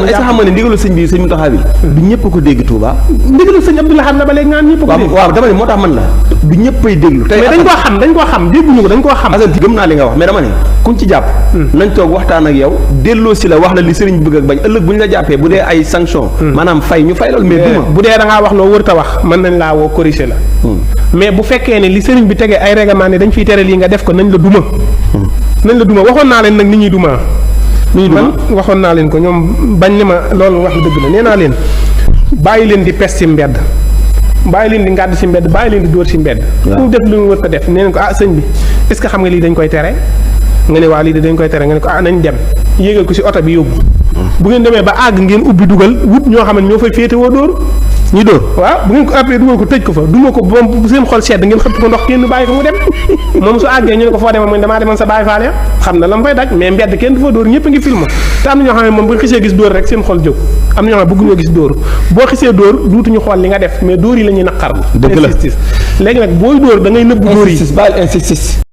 est-ce que xam nga ne ndigalu sëñ bi sëñ Mountakha bi du ñëpp ko dégg Touba. ndigalu sëñ Abdou Lahad na ba léegi ngaan ñëpp ko dégg. waaw dama ne moo tax man la du ñëppay déglu. tey mais dañ koo xam dégguñu ko dañ koo xam. Assane gëm naa li nga wax mais dama ne kuñ ci jàpp nañ toog waxtaan ak yow delloo si la wax la li sëriñ bëgg ak bañ ëllëg bu ñu la jàppee bu dee ay sanction maanaam fay ñu fay loolu mais duma bu dee da ngaa wax loo wërta wax mën nañ laa woo corriger la mais bu fekkee ne li sëriñ bi tegee ay règlement ne dañ fiy tere lii nga def ko nañ la duma waxoon naa leen nag nit ñuy duma man waxoon naa leen ko ñoom bañ ne ma loolu wax dëgg la nee naa leen bàyyi leen di pes ci mbedd bàyyi leen di ngàdd ci mbedd bàyyi leen di dóor ci mbedd ku def lu mu wër ko def nee nañ ko sëñ bi est-ce que xam nga lii dañ koy tere nga ne waa lii dañ koy tere nga ne ko nañ dem yéegal ko ci oto bi yóbbu bu ngeen demee ba àgg ngeen ubbi dugal wut ñoo xam ne ñoo fay féetewoo dóor ñu dóor waaw bu ngeen ko appee dugal ko tëj ko fa duma ko moom bu seen xol sedd ngeen xëpp ko ndox kenn bàyyi ko mu dem moom su àggee ñu ne ko foo demoon mooy damaa demoon sa bàyyi faale xam na la mu fay daj mais mbedd kenn du fa dóor ñëpp a ngi film te am na ñoo xam ne moom bu xisee gis dóor rek seen xol jóg am na ñoo xam ne bëgguñoo gis dóor boo xisee dóor duutuñu xool li nga def mais dóor yi la ñuy naqarlu dëgg la léegi nag booy dóor da ngay nëbb dóor yi